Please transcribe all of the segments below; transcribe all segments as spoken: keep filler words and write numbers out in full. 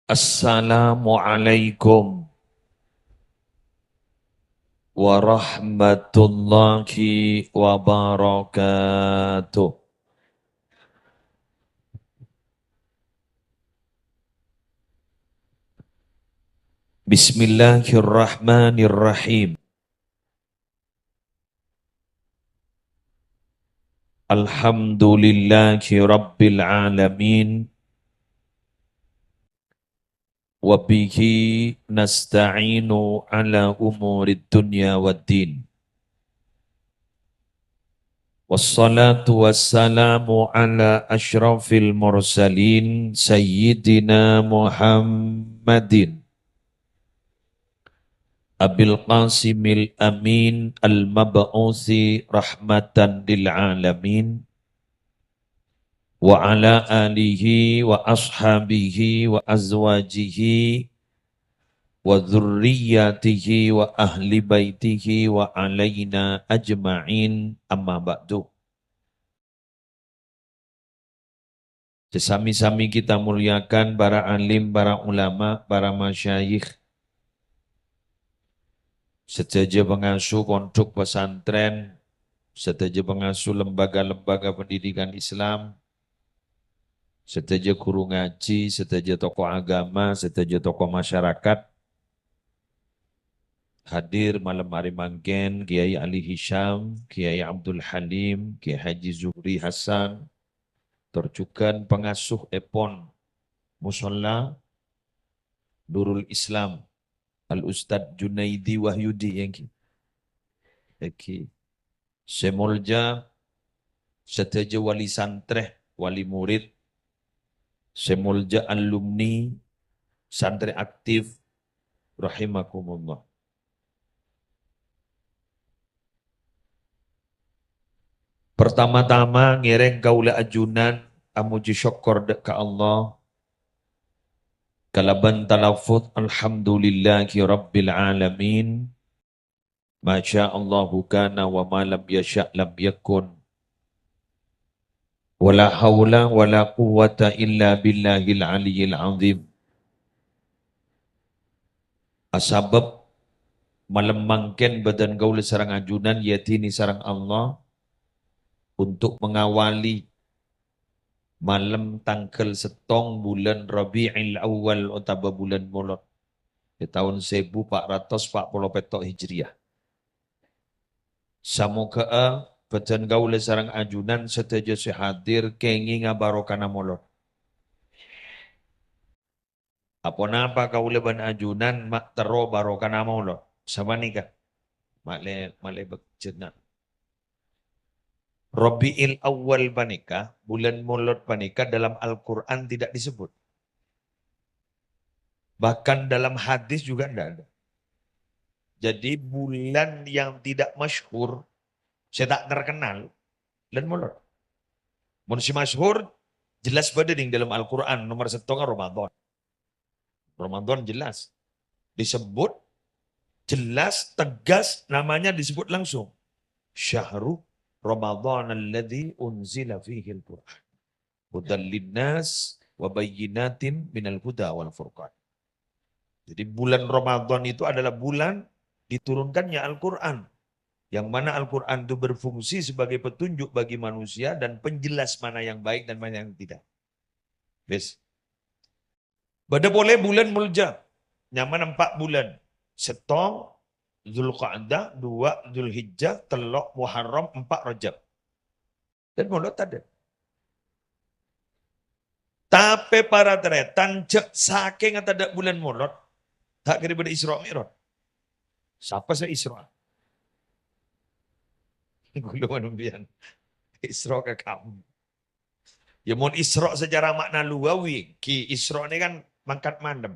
Assalamualaikum warahmatullahi wabarakatuh. Bismillahirrahmanirrahim. Alhamdulillahi rabbil alamin. Wa bihi nasta'inu ala umurid dunya waddin. Wassalatu wassalamu ala asyrafil mursalin sayyidina Muhammadin Abil Qasimil Amin al-mab'usi rahmatan lil alamin, wa ala alihi wa ashabihi wa azwajihi wa dzurriyyatihi wa ahli baitihi wa alaina ajma'in, amma ba'du. Sè sami-sami kita muliakan para alim, para ulama, para masyayikh, sadhâjâ pangasuh pondhuk pesantren, sadhâjâ pangasuh lembaga-lembaga pendidikan Islam, sadhâjâ ghuru ngajhi, sadhâjâ tokoh agama, sadhâjâ tokoh masyarakat, hadir malem arè mangkèn, Kiai Ali Hisham, Kiai Abdul Halim, Kiai Haji Zuhri Hasan, tor jhughân pangasuhèpon Musholla Nurul Islam, Al Ustadz Junaidi Wahyudi, èngghi. Èngghi. Sè molja sadhâjâ wali santrè, wali murid, sè molja alumni, santrè aktif, rahimakumullah. Pertama-tama ngèrèng kaulâ ajunan amojhi sokkor dâ' ka Allah kalabân talaffuz alhamdulillahi rabbil alamin. Masya Allahu kana wa ma lam yasya' lam yakun. Wa la haula wa la quwwata illa billahil aliyyil azim. Asabâb malem mangkèn bâdân kaulâ sareng ajunan èadhinè sareng Allah untuk mengawali malem tangghâl sèttong bulân Rabi'il Awal otabâ bulân Molod è taon sèbu pa' ratos pa' polo pètto' Hijriyah. Samoghâ'â bâdân kaulâ sareng ajunan sadhâjâ sè hadir kèngènga barokana Molod. Aponapa kaulâ bân ajunan ma' terro barokana Molod? Sapanèka. Malè, malè bâk-, jhâ' na. Rabi'il Awal panèka, bulân Molod panèka dalam Al-Qur'an tidak disebut. Bahkan dalam hadis juga ndak ada. Jadi bulan yang tidak masyhur, sè ta' terkenal, bulân Molod. Mon sè masyhur, jelas bâdâ nèng dalam Al-Qur'an, nomer sèttongnga Ramadan. Ramadan jelas. Disebut jelas, tegas, namanya disebut langsung. Syahru Ramadan alladzi unzila fihil Qur'an. Hudan linnas wa bayyinatin minal huda wal furqan. Jadi bulan Ramadan itu adalah bulan diturunkannya Al-Qur'an. Yang mana Al-Qur'an itu berfungsi sebagai petunjuk bagi manusia dan penjelas mana yang baik dan mana yang tidak. Wis. Bâdâ polè bulân molja. Nyamana empa' bulân. Sèttong Dzulqa'dah, duwâ' Dzulhijjah, tello' Muharram, empa' Rajab. Bulân Molod tadâ'. Tapè para tarètan, jhâ' sakènga tadâ' bulân Molod, ta' kèra bâdâ Isra Mi'raj. Sapa sè Isra? Kaulâ bân sampèyan. Isra ka kabbhi. Ya, mon Isra secara makna lugawi, ghi Isra ini kan mangkat malem.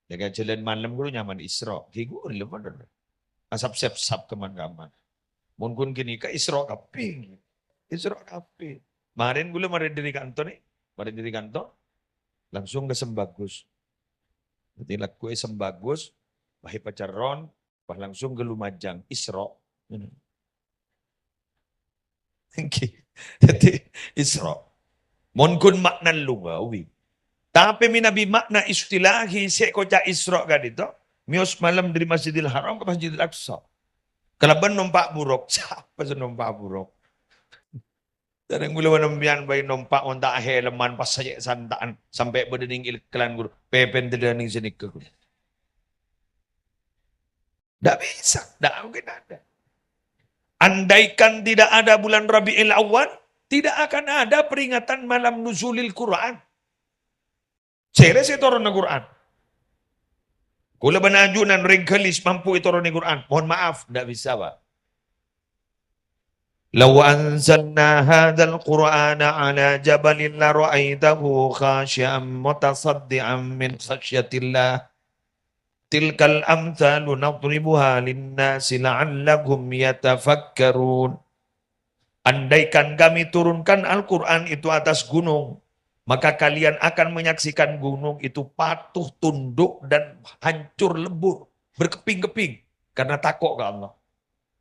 Dengan jalan malem guru nyaman Isra. Ghi guru lho, bener. Asap sep-sap keman-kaman. Mon ghun ghânèka Isra kabbhi. Isra kabbhi. Kemarin guru mari dari kantor nih, mari dari kantor, langsung ke Sembagus. Jadi lagu Sembagus, Wahai Pacaron, pas langsung ke Lumajang, Isra. Ngghi. Dadi, Isra. Mon ghun makna lugawi. Tapè mènabi makna istilahi sè èkoca' Isra' ka'dinto, mèyos malem dâri Masjidil Haram ka Masjidil Aqsa. Kalabân nompa' buruk. Sapa sè nompa' buruk? Sareng kaulâ bân sampèyan bhâi nompa' onta' ahelman pas sajjhâ' santa'an, sampè' bâdâ nèng iklan ghuru, pèpèn tèdâ nèng sanèka ghuru. Ndak bisa, ndak mungkin ada. Andaikan tidak ada bulan Rabiul Awal, tidak akan ada peringatan malam nuzulil Quran. Sèrè sè ètoronna Quran. Kaulâ bân ajunan rèng Galis mampu ètoronè Quran. Mohon maaf, ndak bisa, Pak. "Lau anzalna hadzal Qur'ana 'ala jabalin lara'aitahu khasyi'an mutasaddi'an min khasyatillah. Tilkal amtsalu nadribuha linnasi la'allahum yatafakkarun." Andaikan Kami turunkan Al-Qur'an itu atas gunung, maka kalian akan menyaksikan gunung itu patuh tunduk dan hancur lebur, berkeping-keping karena tako' ka Allah.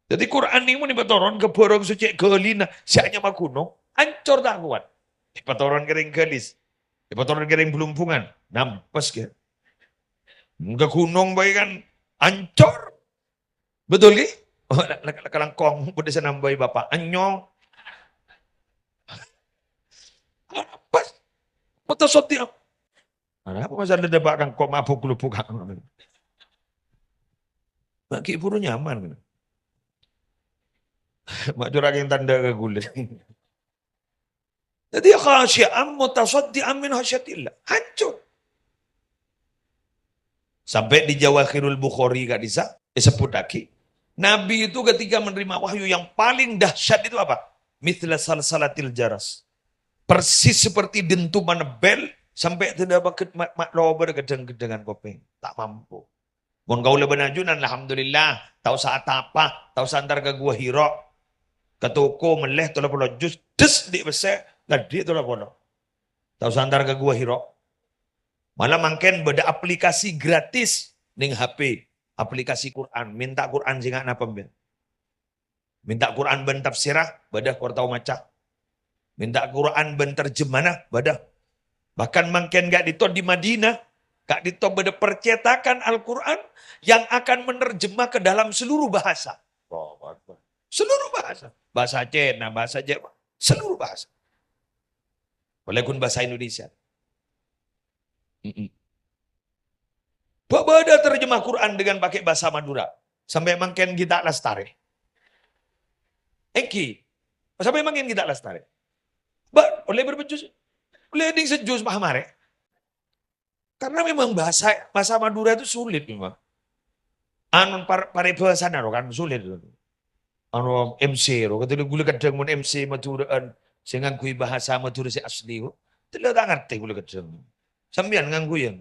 Dhâddhi Qur'an nèko mon èpatoron ka bhârâng sè cè' ghâlina, sè anyama gunung, ancor ta' kowat. Èpatoron ka rèng Galis, èpatoron ka rèng Blumbungan, nampes kè. Ka gunung bhâi kan ancor. Betul, ghi? Oh, la-, la-, la-, kalangkong, budi sè nambâi Bapa'. Anyong. Pas. Putus soti. Arapa masalah dâpa' kangko' mabuk lubuk. Ma' ghi' buru nyaman. Ma' curang yang tanda ka ghulâ. Dhâddhi, khasyi'an mutasaddi'an min khasyatillah. Hancur. Sampai di Jawahirul Bukhari ka'dissa, disebbuttaghi, Nabi itu ketika menerima wahyu yang paling dahsyat itu apa? Mithla salsalatil jaras. Persis seperti dentuman bel, sampai tidak bakit ma-, ma-, lobar gedang-gedangan kopèng. Tak mampu. Mon kaulâ bân ajunan, alhamdulillah, ta' osa atapa, ta' osa entar ka Gua Hira. Ka toko mellè tello polo juz, des, dhi' pèssè, la dhi' tello polo. Ta' osa entar ka Gua Hira. Malah mangkèn bâdâ aplikasi gratis nèng H P, aplikasi Quran, mènta Quran sè nga' napa, Ben? Mènta Quran bân tafsirra, bâdâ, kor tao maca. Mènta Quran bân terjemahna, bâdâ. Bahkan mangkèn ka'dinto di Madinah, ka'dinto bâdâ percetakan Al-Quran yang akan menerjemah ke dalam seluruh bahasa. Allahu Akbar. Seluruh bahasa. Bahasa Cina, bahasa Jawa, seluruh bahasa. Walaupun bahasa Indonesia. Mm-mm. Bâ-, bâdâ terjemah Quran dengan pakai bahasa Madura. Sampè' mangkèn ghi' ta' lastarè. Èngghi. Sampè' mangkèn ghi' ta' lastarè. Bâ-, ollè bârâmpa juz? Ollè nèng sajuz paham arè. Karena memang bahasa, bahasa Madura itu sulit memang. Anu, par-, paribhâsana ro kan sulit. Anu, M C ro, katèla ghulâ kadhâng mon M C Madhurâ'ân sè ngangghuy bahasa Madhurâ sè asli, ghulâ ta' ngartè ghulâ kadhâng. Sampèyan ngangghuy, yâ?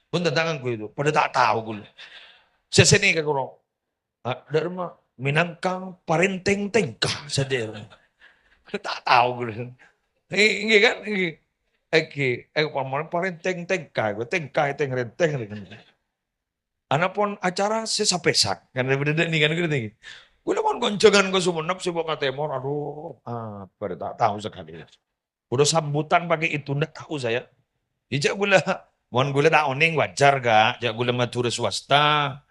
Bhunten, ta' ngangghuy itu. Padâ ta' tao ghulâ. Sè sènè ka ghulâ. Ah, dâ' remma, Minangkang parèntèng tèngka sadhâjâ. Ta' tao ghulâ. Eh, èngghi kan? Èngghi. Èngghi. Eh, pamana parèntèng tèngka, tèngka, tèng, rèntèng. Anapon acara sè sapèsak, kan bâdâ nèng kan ngerti. Ghulâ mon konjhângan ka Sumenep sè ka tèmor, adu, apa ta' tao sakalè. Udah sambutan pakai itu, ndak tahu saya. Ya, jhâ' ghulâ, mon ghulâ ta' onèng wajar, Kak. Jhâ' ghulâ Madhurâ swasta.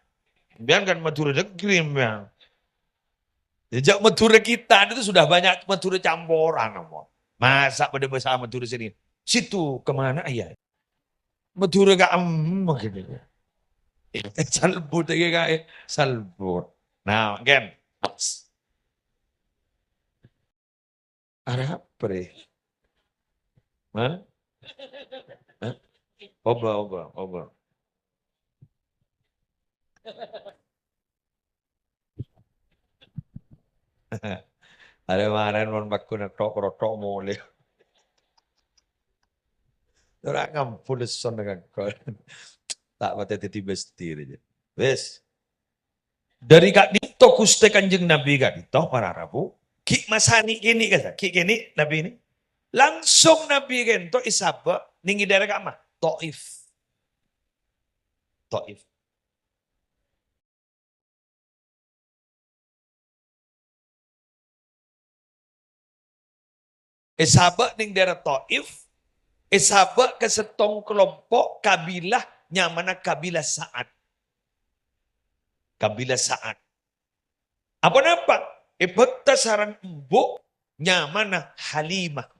Sampèyan kan Madhurâ negeri, sampèyan. Ya, jhâ' Madhurâ kita itu sudah banyak Madhurâ camporan, apa. Masa bâdâ bhâsa Madhurâ sini? Situ kemana, ya? Madhurâ ka em, gitu. Salbut lagi, Kak, ya. Salbut. Nah, kan. Arapa rè? Hah? Hah? Oba, oba, oba. Arè marèn mon pakku nètthok-rotthok molè. Ora ngampun lesson dengan kau. Ta' patè dhâddhi bestir aja. Wes. Dâri ka'dinto Ghustè Kanjeng Nabi ka'dinto, para rabu, ghi' masanè' kènè' ka'dinto, ghi' kènè' Nabi ini. Langsung Nabi ka'dinto èsabâ' nèng è daerah ka'emma? Taif. Taif. Èsabâ' nèng daerah Taif, Èsabâ' ka sèttong kalompo' kabilah nyamana kabilah Sa'ad. Kabilah Sa'ad. Apa napa? Èbhâkta sareng embu' nyamana Halimah.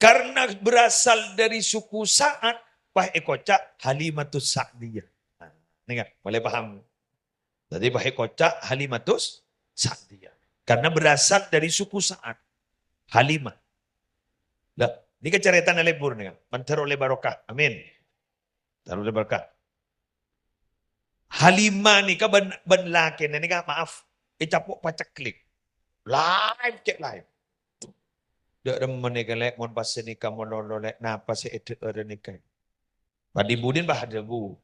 Karena berasal dari suku Sa'ad, pas èkoca' Halimatus Sa'diyah. Nah, nèka, mulai paham. Jadi, pas èkoca' Halimatus Sa'diyah. Karena berasal dari suku Sa'ad. Halimah. Lah, nèka carètana lebur nèka. Mandhâr ollè barokah. Amin. Mandhâr ollè barokah. Halimah nèka bân, bân lakèna nèka, maaf, ècapo' paceklik. Laèn cè' laèn. Dâ' remma nèka, Lè', mon pas nèka malolo, Lè', napa sè èdhâ'ârâ nèka? Padhi budin, Bah, adhâbu.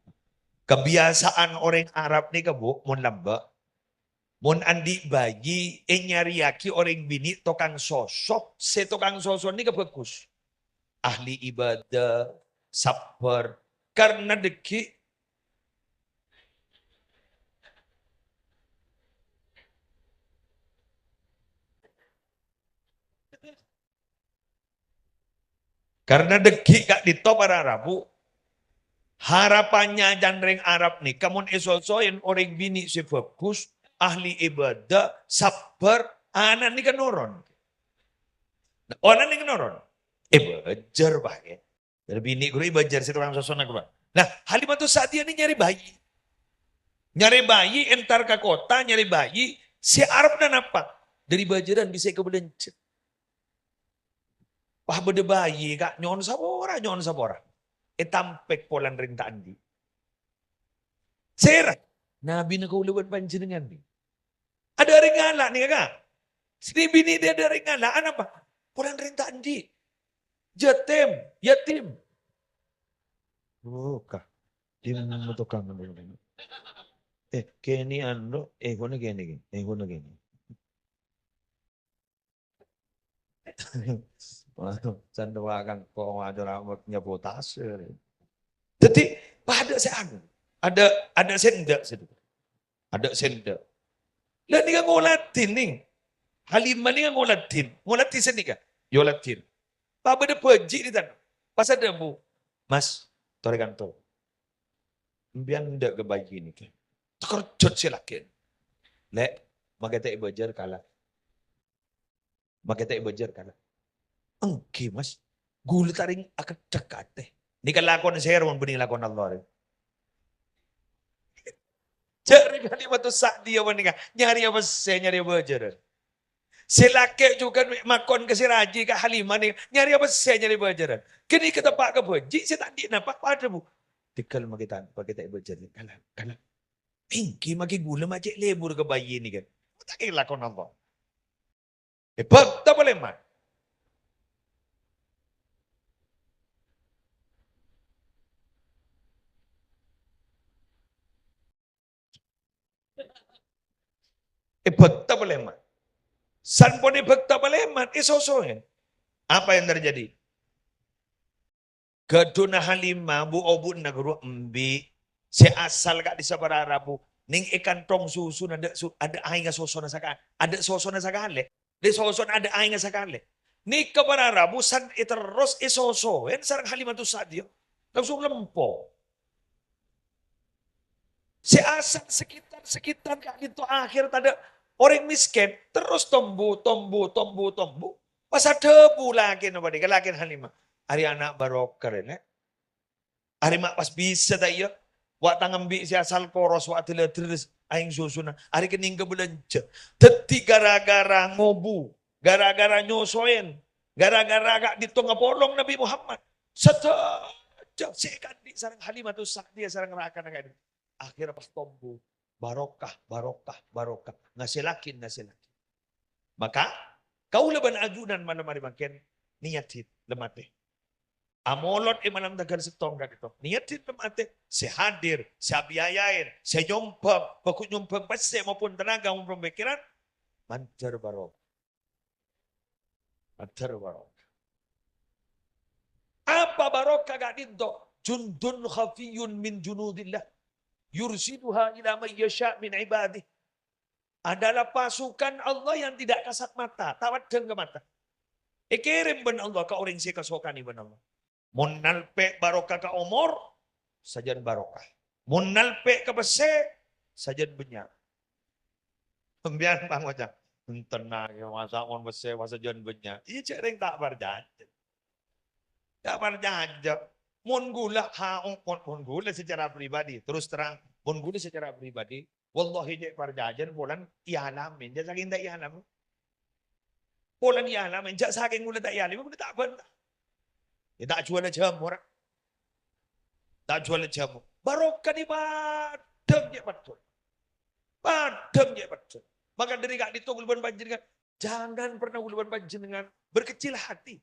Kebiasaan orèng Arab nèka, Bu, mon lambâ', mon andi' bayi, ènyarèyaghi orèng binè' tokang soso, sè tokang soso nèka bhâghus. Ahli ibadah, sabbhâr. Karena dhâggi', karena dhâggi' ka'dinto para rabu, harapannya can rèng Arab nèka mon èsosoè orèng binè' sè bhâghus, ahli ibadah, sabbhâr, ana' nèka noron. Nah, ana' nèka noron. Èbâjâr, Pak, ya. Dâri binè' ghuru èbâjâr sè tokang sosona ghuru. Nah, Halimatus Sa'diyah nè nyarè bayi. Nyarè bayi, entar ka kottha, nyarè bayi. Sè arepna napa? Dâri bâjârân bisa èkabâlânjhâ. Wah, bâdâ bayi, Ka', nyo'on sapora, nyo'on sapora. Ètampèk polana rèng ta' andi'. Sèra, nabina kaulâ bân panjhennengngan nè. Adâ' rèng ngala' nèka, Ka'. Sè binè' dâ' adâ' rèng ngala', anapa? Polana rèng ta' andi'. Yatim, yatim. Oh, Ka'. Dimma tokang. Eh, kènè' anu, eh, kono kènè', eh, kono kènè'. Waduh, sandawakan kok ngajar amat nyabotas. Dhâddhi, padâ sè anu. Adâ', adâ' sè endâ' sè. Adâ' sè endâ'. Lah nèka ngoladhi, nè. Halimah nèka ngoladhi. Ngoladhi sè nèka. Yo ladhi. Pas bâdâ bhâji' nè, tan. Pas adhâbu, "Mas, torè kanto. Empèyan endâ' ka bayi nèka." Takerjhât sè lakèna. "Lè', makè ta' èbâjâr kala." Makè ta' èbâjâr, kan? Èngghi, Mas. Ghulâ ta' rèng akeddhek ka atè. Nèka lakona sèra mon bânnè lakona Allah, rè. Jârèya Halimatus Sa'diyah panèka nyarè pèssè, nyarè bâjârân. Sè lakè' jhughân mè' makon ka sè rajhi ka Halimah nèka nyarè pèssè, nyarè bâjârân. Ghânèka teppa' ka bhâji' sè ta' andi' napa padâ, Bu. Tèghâl makè ta', makè ta' èbâjâr, kala, kala. Èngghi makè ghulâ ma' cè' lebur ka bayi nèka. Ta' kèra lakona Allah. Èbhâkta palèman. Èbhâkta palèman. Sampon èbhâkta palèman, èsosoè. Apa yang terjadi? Ghâdhuna Halimah, bu-obu'na ghuru embi', sè asal ka'dissa' para rabu, nèng è kanthong susuna adâ' su-, adâ' aèngnga sosona saka-, adâ' sosona sakalè. Lè sosona adâ' aèngnga sakalè. Nèka para rabu san èterros èsosoè sareng Halimatus Sa'diyah. Langsung lempo. Sè asal sekitar-sekitar ka'dinto akhèr tadâ' orèng mèskèn, terros tombu, tombu, tombu, tombu. Pas adhâbu lakèna panèka, lakèna Halimah, "Arèya ana' barokah, rè, Lè'. Arèya ma' pas bisa, ta' iyâ? Wa' tang embi' sè asal koros, wa' dâlâ-dâlâs aèng susuna. Arèya kennèng kabâlânjhâ." Dhâddhi gara-gara ngobu, gara-gara nyosoèn, gara-gara ka'dinto ngapolong Nabbhi Muhammad, sadhâjâ sè èkaandi' sareng Halimatus Sa'diyah sareng rakana ka'dinto. Akhèrra pas tombu, barokah, barokah, barokah. Ngasèllaghi, ngasèllaghi. Maka, kaulâ bân ajunan malem arè mangkèn niyadhi lem atè. Amolod è malem tangghâl sèttong ka'dinto. Niyadhi lem atè, sè hadir, sè abiyayaèn, sè nyombhâng, bhâghus nyombhâng pèssè maupun tenaga maupun pikiran, mandhâr barokah. Mandhâr barokah. Apa barokah ka'dinto? Jundun khafiyyun min junudillah. Yursiluha ila man yasha' min ibadih. Adalah pasukan Allah yang tidak kasat mata, ta' peddhâng ka mata. Èkèrèm bân Allah ka orèng sè èkasokanè bân Allah. Mon nalpè' barokah ka omor, sajân barokah. Mon nalpè' ka pèssè, sajân bânnya'. Sampèyan pangoca', "Enten aja, masa' mon pèssè, masa' jân bânnya'?" Iyâ, jhâ' rèng ta' parcajâ. Ta' parcajâ. Mon ghulâ, ha, mon, mon ghulâ secara pribadi, terus terang, mon ghulâ secara pribadi, wallahi cè' parcajâ polana èalamè, jhâ' sakèng ta' èalamè. Polana èalamè, jhâ' sakèng ghulâ ta' èalamè, ghulâ ta' bânta. Iyâ, ta' jhuwâlâ jhâmo, ra. Ta' jhuwâlâ jhâmo. Barokah nè padhâng cè' paddhâng. Padhâng cè' paddhâng. Maka dâri ka'dinto ghulâ bân panjhennengngan, jangan pernah ghulâ bân panjhennengngan berkecil hati.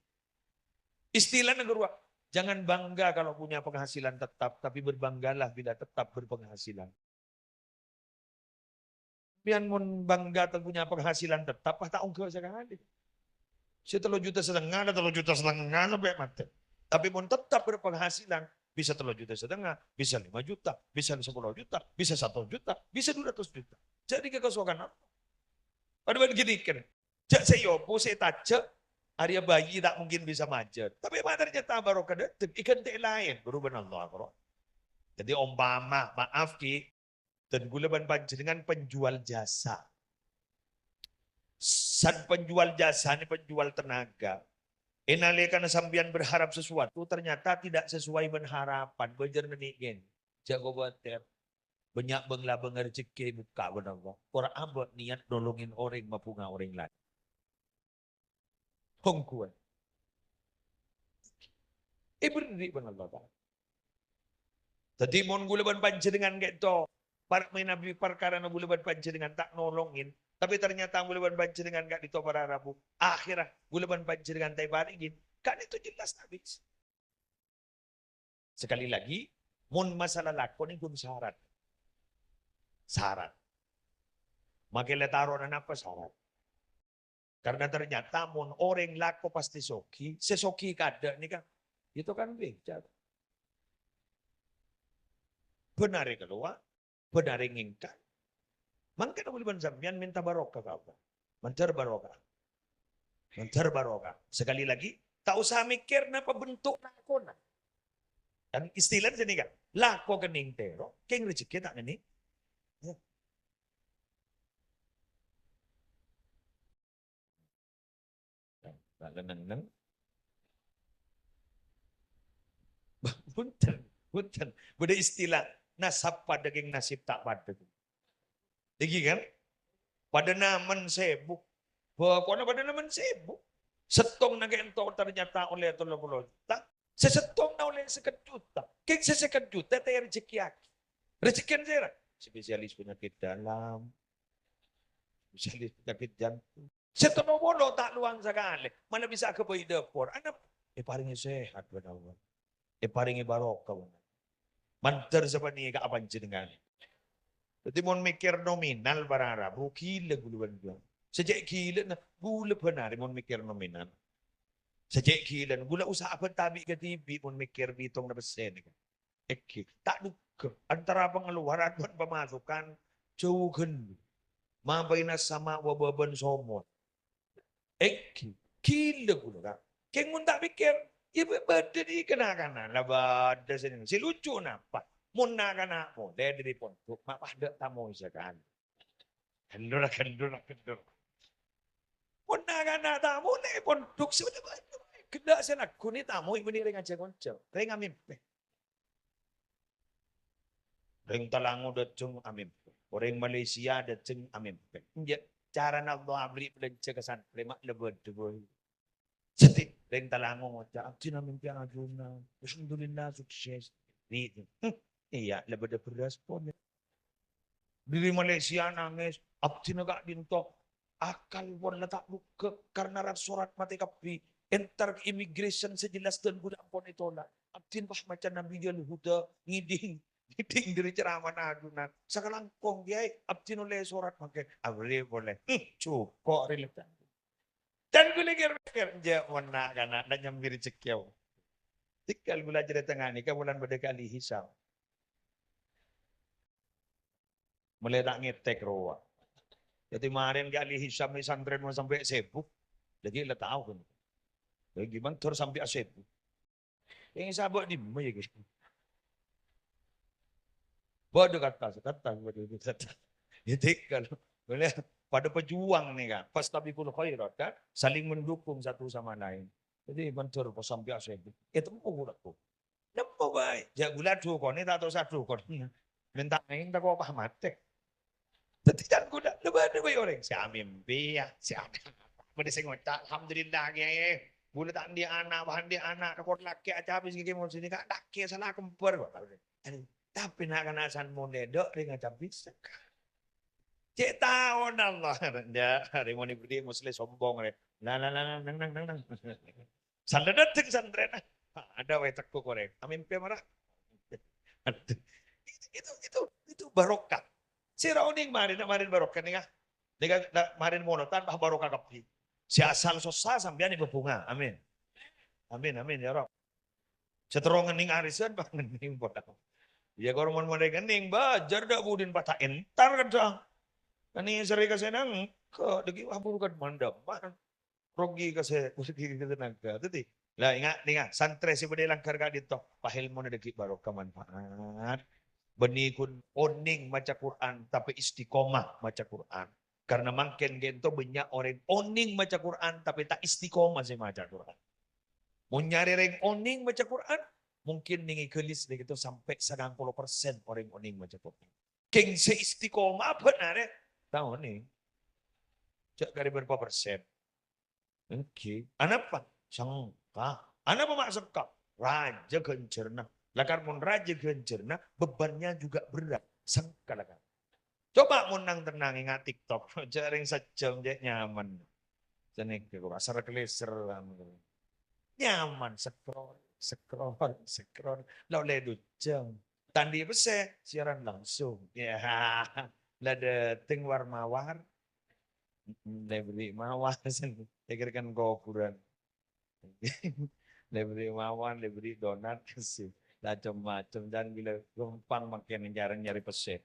Istilahnya ghâruwa, jangan bangga kalau punya penghasilan tetap, tapi berbanggalah bila tetap berpenghasilan. Sampèyan mon bangga ta' punya penghasilan tetap, pas ta' ongghâ sakalè. Sè tello juta setengah, la tello juta setengah sampè' matè. Tapè mon tetap berpenghasilan, bisa tello juta setengah, bisa lima juta, bisa sepuluh juta, bisa satu juta, bisa dua ratus juta. Jadi kakasokan apa? Padahal gini kan, jhâ' sè èobu sè ètajâ', arèya bayi ta' mungkin bisa majât. Tapè ma' ternyata barokah dâteng, èghântè'è laèn, buru bân Allah, bro. Jadi ompama, maaf, Ki, dan ghulâ bân panjhennengngan penjual jasa. San penjual jasa nè penjual tenaga. È nalèkana sampèyan berharap sesuatu, ternyata tidak sesuai bân harapan, bâjâr nè nèkèn. Jhâ' kobâtèr. Bânnya' bâng-labâng rejhekkè èbukka' bân Allah. Pora abâ' niyat nolongin orèng mabhunga orèng laèn. Ongghuwân. Èberri' bân Allah Ta'ala. Dhâddhi, mon ghulâ bân panjhennengngan ka'dinto, par-, mènabi parkarana ghulâ bân panjhennengngan ta' nolongin, tapè ternyata ghulâ bân panjhennengngan ka'dinto para rabu, akhèrra ghulâ bân panjhennengngan ta' èparèngin, ka'dinto jelas ta' bisa. Sekali lagi, mon masalah lako nèko syarat. Syarat. Makè la taro'na napa syarat? Karena ternyata mon orèng lako pastè soghi, sè soghi kadâ' nèka, itu kan beda. Bân arè kalowar, bân arè ngèngkar. Mangkana ghulâ bân sampèyan mènta barokah ka Allah. Mandhâr barokah. Mandhâr barokah. Sekali lagi, ta' osa mèkkèr napa bentuk lakona. Kan istilah sini kan, lako kennèng tèro, kèng rejhekkè ta' kennèng. Ya. Nah, neng-neng. Bah, bhunten, bhunten. Bâdâ istilah, nasab padâ kèng nasib ta' padâ. Ènggi kan? Padâ namen sèbu. Pokokna padâ namen sèbu. Sèttongnga ka'dinto ternyata ollè tello polo juta. Sè sèttongnga ollè sèket juta. Kèng sè sèket juta ta' rejhekkèyaghi. Rejhekkèna sèra? Spesialis penyakit dalam. Spesialis penyakit jantung. Sè tello polo ta' lowang sakalè. Mana bisa aghâbây dâpor. Ana èparèngè sehat bân Allah. Èparèngè barokah bân Allah. Mandhâr sapanèka ka panjhennengngan. Dhâddhi mon mèkkèr nominal para rabu, ghilâ ghulâ bân bân. Sè cè' ghilâna, ghulâ bân arè mon mèkkèr nominal. Sè cè' ghilâna, ghulâ usaha bân tabi' kadhibi' mon mèkkèr bitong na pèssè nèka. Ènggi, ta' dhugghâ antara pengeluaran bân pemasukan jhâu ghâllu. Ma baina sama wa baban somor. Ènggi, ghilâ ghulâ, Ka'. Kèng mon ta' mèkkèr, iyâ bâ-, bâdâ di kana-kana, la bâdâ sè, sè lucu napa? Mon na'-kana' molè dâri pondhuk, ma' padâ tamoy sakalè. Kendor, kendor, kendor. Mon na'-kana' ta' molè pondhuk, sè bâdâ bâdâ. Ghellâ' sè lagghu nè tamoy bânnè rèng ajhâ' ngoncèr, rèng amèmpè. Rèng Talango dâteng amèmpè. Orèng Malaysia dâteng amèmpè. Enjâ', carana Allah aberri' bâlânjhâ ka santrè ma' la bâdâ, boy. Sèdhi, rèng Talango ngoca', "Abdhina mèmpè ajunan. Alhamdulillah, sukses." Ri-, hmm, iyâ, la bâdâ bherrâs pon. Dâri Malaysia nangès, "Abdhina ka'dinto. Akal pon la ta' dhugghâ karena rat-sorat matè kabbhi. Entar ka immigration sè jelas dân ghulâ ampon ètolak. Abdhina pas maca Nabiyul Huda, ngèdhing, ngèdhing dâri ceramana ajunan. Sakalangkong, Kèyaè, abdhina ollè sorat mangkèn." Aberri' polè. Hmm, jhuko' rè la. Dan ghulâ kèr-mèkkèr, "Enjâ', mon na'-kana' ta' nyambi rejhekkè." Tèngghâl ghulâ carèta nganèka bulân bâdâ ka Ali Hisam. Molaè ta' ngètèk rowa. Dhâddhi marèn ka Ali Hisam è santrèna sampè' sèbu. Dhâddhi la tao kan. Lagi mandhâr sampè' asèbu. Sè sabâ' dimma yâ, Gus? Bâdâ kata, kata, bâdâ kata. Jadi kalau boleh pada pejuang nih kan, fastabiqul khairat kan, saling mendukung satu sama lain. Jadi mandhâr pas sampè' asèbu. Eh, tempo ghulâ kok. Nempo bhâi. Jhâ' ghulâ dhukon, ta' terros dhukon. Mènta aèng tako' pas matè. Dhâddhi can ghulâ, lè bâdâ bhâi orèng sè amèmpè, yâ, sè amèmpè. Bâdâ sè ngoca', "Alhamdulillah, Kèyaè. Ghulâ ta' andi' ana', pas andi' ana', tako' lakè' acabis kèya mon sini, Ka', lakè' sala kembar." Tapè na'-kana' san monè, dok, rèng acabis. Cè' taon Allah. Ndak, rèng monè budi mostly sombong, rè. Nah, nah, nah, nah, nang, nang, nang, nang. Sandhâ dâteng santrèna. Ada wae tekko korè. Amèmpè mara. Aduh. Itu, itu, itu, itu barokah. Sè ra onèng marèn, marèn barokah nèng, ah. Nèng, ah, marèn monotan, bah, barokah kabbhi. Sè asal sossa sampèyan bebunga. Amin. Amin, amin, ya Rabb. Sè terro ngennèng arisan, bah, ngennèng pola. Iyâ, kor mon-, mon ngennèng, bah, jhâr dâ' budina pas ta' entar kadhâng. Kan iyâ sèrè ka sè nangka, dâggi' wah buru kan mandhâman. Rogi ka sè, rogi ka tenaga. Dhâddhi, la, enga', enga', santrè sè bâdâ è langghâr ka'dinto, pas èlmona dâggi' barokah manfaat. Bânnè ghun onèng maca Qur'an, tapè istiqomah maca Qur'an. Karena mangkèn ghânto bânnya' orèng onèng maca Qur'an, tapè ta' istiqomah sè maca Qur'an. Mon nyarè rèng onèng maca Qur'an, mungkin nèng è Galis nèng ghânto sampè' sangang polo persen orèng onèng maca Qur'an. Kèng sè istiqomah bân arè ta' onèng. Jhâ' karè bârâmpa persen. Èngghi. Anapa? Sengka. Anapa ma' sengka? Rajâ ghânjhârânna. Lakar mon rajâ ghânjhârânna, bebannya juga berat. Sengka lakar. Coba mon nang-tennang enga' TikTok. Jhâ' rèng sajjhâm jhâ' nyaman. Sanèka kok asar keleser. Nyaman, scroll, scroll, scroll. La ollè du jhâm. Ta' andi' pèssè, siaran langsung. Ya, la dâteng war-mawar. Mm-mm, la èberri' mawar, èkèr kan koburan. La èberri' mawar, la èberri' donat, sih. Macem-macem, can bilâ ghâmpang mangkèn nyarè, nyarè pèssè.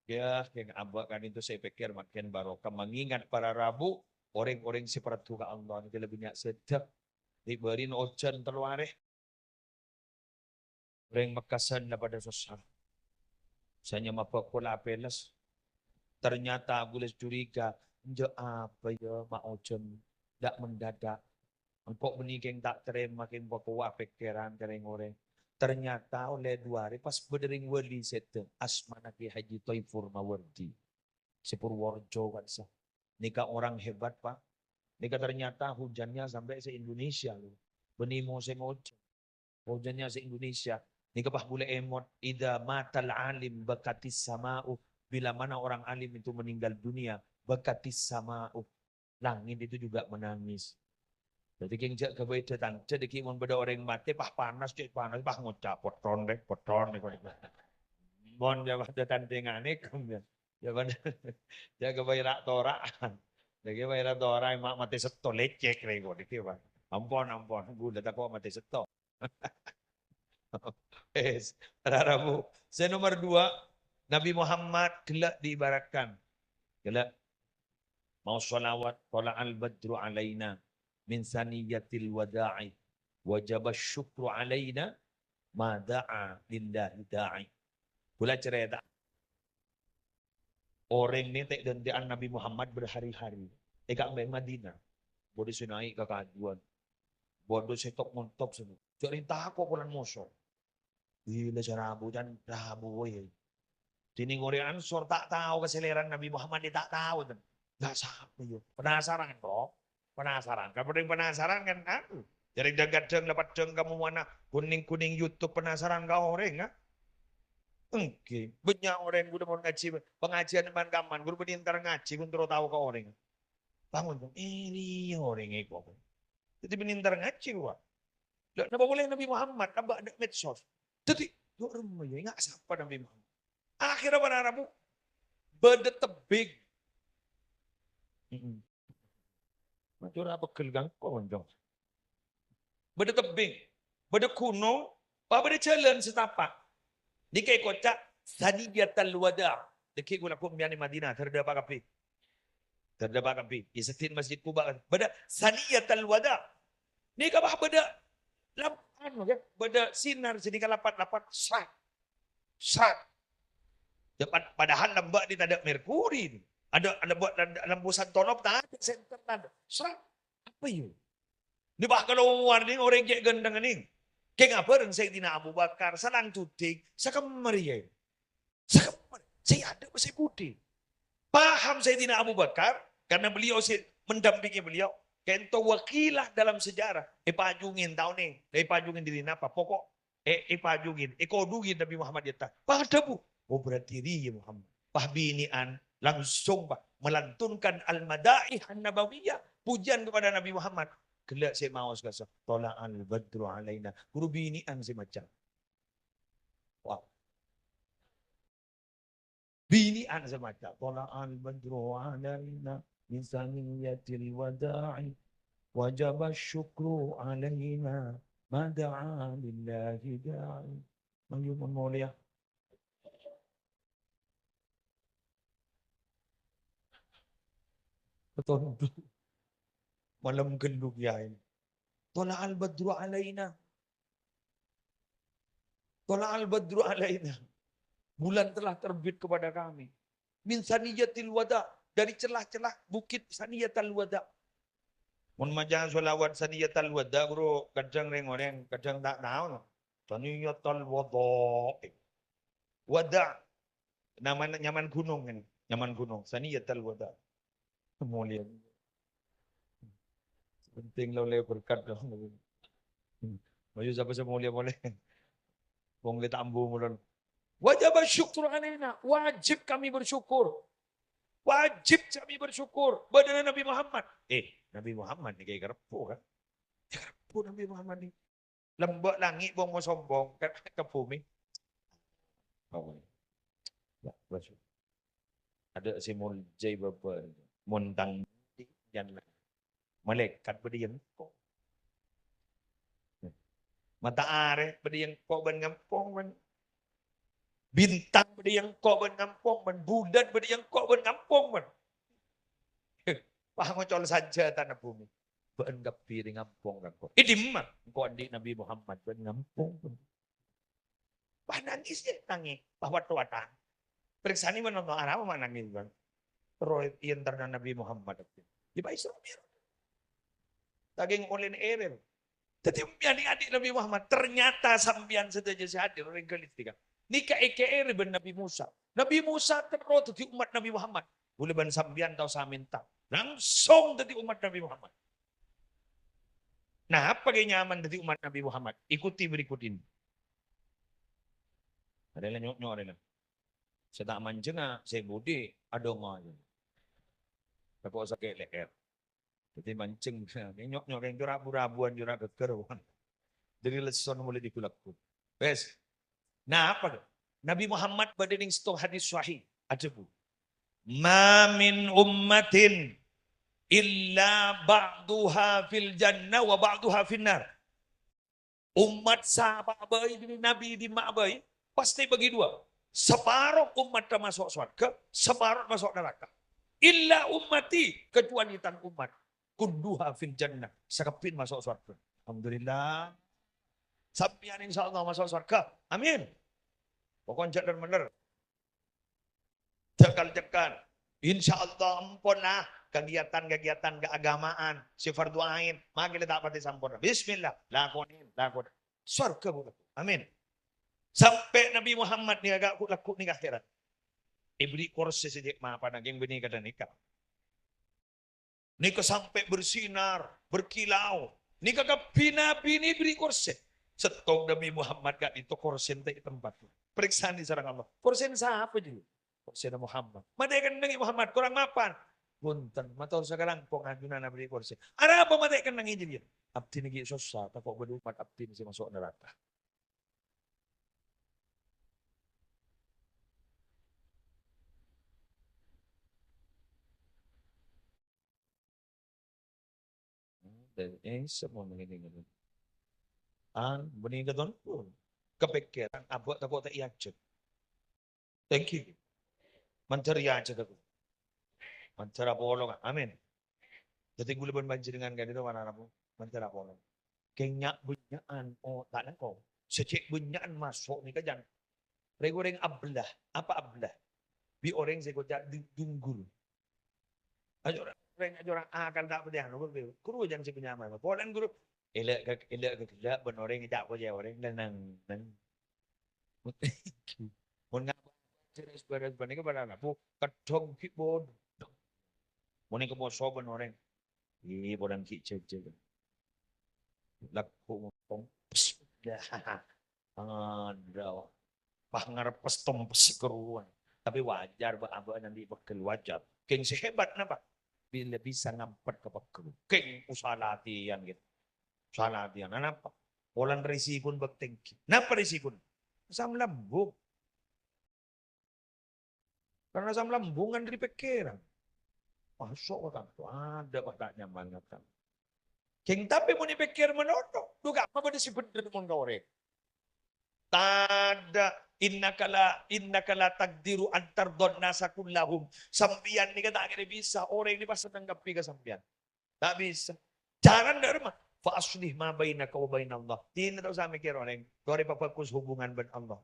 Ya, yang abâ' ka'dinto sè èpèkkèr mangkèn barokah. Mengingat para rabu, orèng-orèng sè parlo ka Allah, nèka lebbi nya' sedek. Dibâri' ojhân tello arè. Orèng Mekkasân la padâ sossa. Sè nyama bhâko la apèles. Ternyata ghulâ curiga, enjâ' apa ya ma' ojhân dâ' mendadak. Engko' bânnè kèng ta' tarèma, kèng pakowa pèkkèran ka rèng-orèng. Ternyata ollè du arè pas bâdâ rèng wali sèdhâ, asmana Kè Haji Thoifur Mawardi. Sè Purworejo ka'issa. Nèka orang hebat, Pak. Nèka ternyata hujannya sampai se-Indonesia, loh. Bânnè mosèm ojhân. Hujannya se-Indonesia. Nèka pas bulâ èmot, "Idza matal alim bakatis sama'u." Bila mana orang alim itu meninggal dunia, bakatis sama'u. Langit itu juga menangis. Dhâddhi kèng jhâ' ghâbây dhâ-tandhâ, dhâggi' mon bâdâ orèng matè, pas panas, cè' panas, pas ngoca', "Potton, deh, potton, deh." Mon jhâ' pas dhâ-tandhâ nganèk, ya. Jhâ' bân-, jhâ' ghâbây ra'-tora'an. Dhâggi' bhâi ra'-tora'an, ma' matè sèttong lècèk rèng kok, dhâggi', Pak. Ampon, ampon, ghulâ tako' matè sèttong. Wes, para rabu. Sè nomor dua, Nabi Muhammad ghellâ' diibaratkan. Ghellâ'. Maos shalawat, "Thala'al badru 'alaina min saniyatil wada'i, wajaba syukru 'alaina ma da'a lillahi da'i." Ghulâ carèta. Orèng nèntè' dântè'an Nabi Muhammad berhari-hari. È ka'embhâ Madinah. Bâdâ sè naè' ka kajuwân. Bâdâ sè tok-montok sè. Jhâ' rèng tako' polana moso. Iyâ, la sè rabu can rabu, woi. Dhinèng orèng Ansor ta' tao ka sè lèrana Nabi Muhammad, ta' tao, ten. La sapa, yâ? Penasaran, kok? Penasaran. Kan orèng penasaran, kan? Anu. Jhâ' rèng dhâng-kadhâng la peddhâng ka mowana, kuning-kuning YouTube, penasaran ka orèng, ah. Èngghi. Bânnya' orèng ghun mon ngajhi, pengajian man-kaman, ghun bânnè entar ngajhi, ghun terro tao ka orèng. Bangun, Bang. Eh, iyâ orèng èko. Dhâddhi bânnè entar ngajhi, wa. Lah, napa polè Nabi Muhammad, napa ada medsos. Dhâddhi, yo, remma, yâ, enga' sapa Nabi Muhammad. Akhirnya para rabu, bâdâ tebbing. Mm-mm. Maca ora pegel kangko, Kanca. Bâdâ tebbing, bâdâ ghunong, bâ-, bâdâ jhâlân sè tapa'. Nèka èkoca' Saniyatal Wada'. Dhâggi' ghulâ ko' mèyan è Madinah, dhâr dâpa' kabbhi. Dhâr dâpa' kabbhi. È seddhi'na Masjid Quba, bâdâ Saniyatal Wada'. Nèka bâ' bâdâ lam-, anu, ya, bâdâ sinar sè nèka lapat-lapat, srat. Srat. Ya, pad-, padahal lambâ' nèka tadâ' merkuri. Ada, ada buat, ada lampu santolop, tadâ' senter, tadâ'. Srat. Apa, yâ? Nèka bâ' kalowar nèng orèng cè' ghântengnga nèng. Kèng abhâreng Sayyidina Abu Bakar, salang jhudhing, sakemmer, yâ. Sakemmer, sè adâ' sè budi. Paham Sayyidina Abu Bakar, karena beliau sè mendampingi beliau. Kento wakilah dalam sejarah. Èpajungin taonè, èpajungin diri napa? Pokok, è-, èpajungin, èkodungin Nabi Muhammad diyâ. Pas adhâbu, "Oh, berarti rèya Muhammad." Pas binè'an, langsung, Pak, melantunkan al-madaih an-nabawiyah, pujian kepada Nabi Muhammad. Ghellâ' sè maos kassa', "Thala'al badru alaina." Ghuru binè'an sè maca. Wah. Binè'an sè maca, "Thala'al badru alaina min saniyatil wada'i, wajaba syukru alaina, ma da'a lillahi da'i." Mayu mon molèya. Ketondu. Malem ghâllu, yâ. "Thala'al badru alaina." "Thala'al badru alaina." Bulan telah terbit kepada kami. "Min saniyatil wada'." Dari celah-celah bukit Saniyatal Wada'. Mon maca sholawat Saniyatal Wada', ghuru, kadhâng rèng-orèng, kadhâng ta' tao, no. Saniyatal Wada'. Wada'. Namana nyaman ghunong, kan? Nyaman ghunong. Saniyatal Wada'. Molèya. Penting la ollè berkat, dong. Mayu sapa sè molèya polè. Wong lè ta' ambu molon. "Wajaba syukru alaina." Wajib kami bersyukur. Wajib kami bersyukur. Bâdâna Nabi Muhammad. Eh, Nabi Muhammad nèka èkarebbhu, kan? Èkarebbhu Nabi Muhammad nèka. Lambâ' langngè' bhungo sombong ka, ka bhumè. Apa? Ya, bagus. Adâ' sè moljâi Bapa'. Mon tang yan malaèkat bâdâ è engko'. Matahari bâdâ è engko' bân ngampong, bân. Bintang bâdâ è engko' bân ngampong, bân. Bulan bâdâ è engko' bân ngampong, bân. Pas ngocol sajâtana bhumè. Bâ'na kabbhi rèng ngampong, kan, engko'. È dimma? Engko' andi' Nabi Muhammad, bâ'na ngampong. Pas nangis, yâ, nangis. Pas wat-watan. Parèksanè manoto arapa ma' nangis, bân. Roh èyentarana Nabi Muhammad. Yâ, pas Isra Mi'raj. Dâging olèna èrèl. Dhâddhi, sampèyan nèka andi' Nabi Muhammad. Ternyata sampèyan sadhâjâ sè hadir, orèng Galistika. Nèka èkèrèm bân Nabi Musa. Nabi Musa terro dhâddhi ommat Nabi Muhammad. Ghulâ bân sampèyan ta' osa mènta. Langsung dhâddhi ommat Nabi Muhammad. Nah, apa ghi' nyaman dhâddhi ommat Nabi Muhammad? Ikuti berikut ini. Arèya la nyo'-nyo' arèya la. Sè ta' manjeng, sè budi, adhânga. Tako' sakè' lè'èr. Dhâddhi manjeng, nyo'-nyo' kèng jhâ' rabu-rabuwân, jhâ' ghâggâr, wan. Dhâddhi lesson molaè ghu-lagghu. Wes. Napa, do? Nabi Muhammad bâdâ nèng sèttong hadis sahih. Adhâbu, "Ma min ummatin illa ba'duha fil jannah wa ba'duha fin nar." Ommat sapa'a bhâi dhâri Nabi dimma'a bhâi, pastè bâgi duwâ'. Saparo ommatta maso' sowarghâ, saparo maso' naraka. "Illa ummati," kacuwali tang ommat, "kulluha fil jannah," sakabbhiyânna maso' sowarghâ. Alhamdulillah. Sampèyan insyaallah maso' sowarghâ. Amin. Pokokna jhâ' ler-mèller. Cekal-cekal. Insyaallah ampon, ah, kegiatan-kegiatan keagamaan, sè fardhu ain, mangkèn la ta' patè samponna. Bismillah, lakonè, lakonè. Sowarghâ, Bu. Amin. Sampè' Nabi Muhammad nèka ghu-lagghu nèka heran. Èbherri' korsè sè cè' mapana kèng bânnè kadhâng nèka. Nèka sampè' bersinar, berkilau. Nèka kabbhi nabi nèka èbherri' korsè. Sèttong Nabi Muhammad ka'dinto korsèna ta' è tempat. Parèksanè sareng Allah. Korsèna sapa jârèya? Korsèna Muhammad. Matè kennengnga Muhammad, korang mapan? Bhunten, mator sakalangkong ajunan aberri' korsè. Arapa matè kennengnga jârèya? Abdhina ghi' sossa, tako' bâdâ ommat abdhina sè maso' naraka. Dâri, eh, semua ngene-ngene. An, bânnè katon, oh, kapèkkèran, abâ' tako' ta' èajhâk. Thank you. Mandhâr èajhâk aku. Mandhâr apolong. Amin. Dhâddhi ghulâ bân panjhennengngan ka'dinto manabi mandhâr apolong. Kèng nya'-bânnya'an, oh, ta' langkong. Sè cè' bânnya'an maso' nèka, jhân. Rèng-orèng ablah. Apa ablah? Bi' orèng sè koca' du-, dunggul. Aja ora, orèng aja ora akal ta' patè anu, Guru. Guru jhân sè bânnya' amal. Polana, Guru, èlè' ka, èlè' ka ghellâ' bân orèng, ta' pojâ orèng, neng, neng. Mon ngapa beres-beres bân nèka pada rabu, keddhong ghi' bodhung. Mon nèka poso bân orèng, ih, polana ghi' jhâjhâ. Lagghu' ngompong. Aduh. Pas ngarep pes tompes keruan. Tapi wajar, Pak, abâ' nanti pegel, wajar. Kèng sè hebat napa? Bilâ bisa ngampet ka pegel. Kèng usaha latihan gitu. Usaha latihan. Nah, napa? Polana risikona bâk tèngghi. Napa risikona? Asam lambung. Karena asam lambung kan dâri pèkkèran. Maso' ka kanto, adâ' pas ta' nyaman ngakan. Kèng tapè mon èpèkkèr manoto, dhu ka'emma bâdâ sè bhendher mon ka orèng. Tadâ', innaka la, innaka la taqdiru an tardhan nasa kullahum. Sampèyan nèka ta' kèra bisa, orèng nèka pas senneng kabbhi ka sampèyan. Ta' bisa. Carana dâ' remma? Fa aslih ma bainaka wa bainallah. Dinah ta' osa mèkkèr orèng. Torè pabhâghus hubungan bân Allah.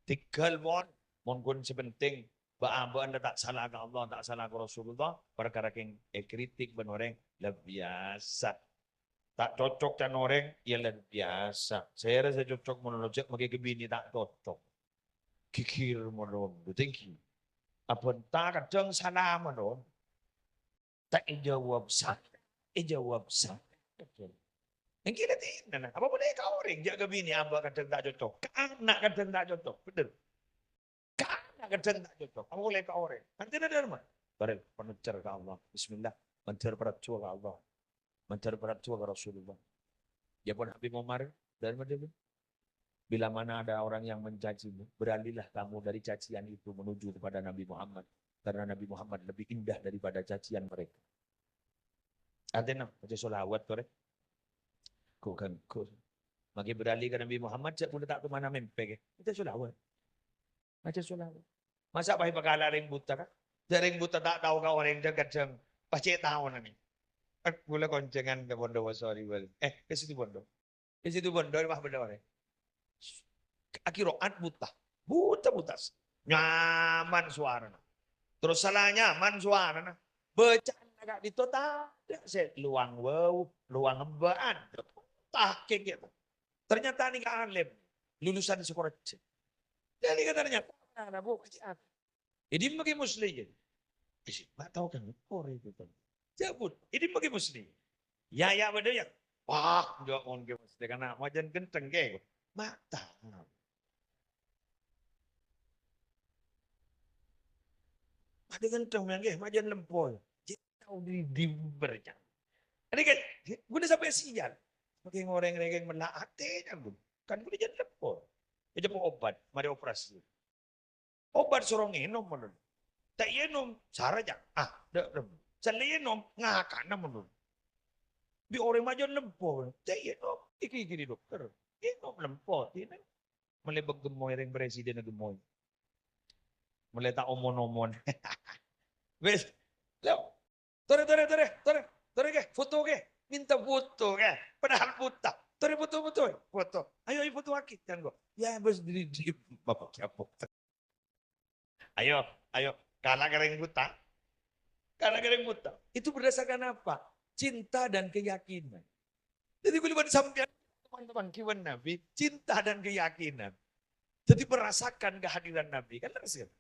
Tèghâl, pon. Mon ghun sè pentèng, bâ'-abâ'ân la ta' sala ka Allah, ta' sala ka Rasulullah, parkara kèng èkritik bân orèng, la biyasa. Ta' cocok can orèng, ya la biyasa. Sèra sè cocok mon lo jhâ' makè ka binè ta' cocok. Ghighir mon lo, tèngghi. Abhânta kadhâng sala mon lo. Ta' èjâwâb saè, èjâwâb saè. Èngghi la dinah, apa polè ka orèng, jhâ' ka binè abâ' kadhâng ta' cocok, ka ana' kadhâng ta' cocok, bhender. Ka ana' kadhâng ta' cocok, apa polè ka orèng. Artèna dâ' remma? Bareng panèjjhâr ka Allah. Bismillah, mandhâr parjhuwâ ka Allah. Mandhâr parjhuwâ ka Rasulullah. Ya pon Habib Omar, dâ' remma dâ' remma? Bila mana ada orang yang mencacimu, beralihlah kamu dari cacian itu menuju kepada Nabi Muhammad, karena Nabi Muhammad lebih indah daripada cacian mereka. Artèna, maca sholawat, torè. Kok ganggu? Makè beralih ka Nabi Muhammad, jhâ' bulâ ta' kemana mèmpè, kè. Maca sholawat. Maca sholawat. Masa' pas èpakala rèng buta, kan? Jhâ' rèng buta ta' tao ka orèng, kadhâng-kadhâng pas cè' taona, nè. Eh, bulâ konjhângan ka Pondok Wosorèbâl. Eh, ka Situbondo. È Situbondo, pas bâdâ orèng. Aqiro'at buta. Buta, buta. Nyaman sowarana. Terros sala nyaman sowarana. Bâca'anna ka'dinto tadâ' sè lowang wau, lowang embâ'ân. Buta kèng gitu. Ternyata nèka alim. Lulusan Sukorejo. Jadi kan ternyata, nah, Bu, Haji Abi. È dimma Kè Musli, ya? Isi, ma' tao kan, orèng itu. Jhâ' bun, è dimma Kè Musli? Ya, ya, bâdâ, ya. Wah, jhâ' mon Kè Musli, kana' majân ghântheng, Kè. Ma' tao. Majân ghântheng, mèyan, Kè, majân lempo, ya. Jhâ' tao di, di berja. Ini, Kè, ghuna sampè' sial. Makè orèng rèng mella' atèna, Bu. Kan ghuna jân lempo. Èjhâpo obat, marè operasi. Obat soro ngènom, mon. Ta' ènom, sara jhâ'. Ah, dâ' rem. Sallè ènom, ngakana, mon. Bi' orèng majân lempo, ta' ènom. Iki, iki di dokter. Ènom lempo, ènom. Mellè bâ' gemmoy rèng presiden gemmoy. Mellè ta' omon-omon. Wis. Lo. Torè, torè, torè, torè, torè, Kè, foto, Kè. Minta foto, Kè. Padahal buta. Torè foto, foto, foto. Ayo, ayo, foto lagi, kan gua. Ya, bos, diri, diri. Bapak siapa? Ayo, ayo. Kalah kering buta. Kalah kering buta. Itu berdasarkan apa? Cinta dan keyakinan. Jadi, kalau buat sampean, teman-teman, kiwan Nabi, cinta dan keyakinan. Jadi, merasakan kehadiran Nabi. Kan leres, kan?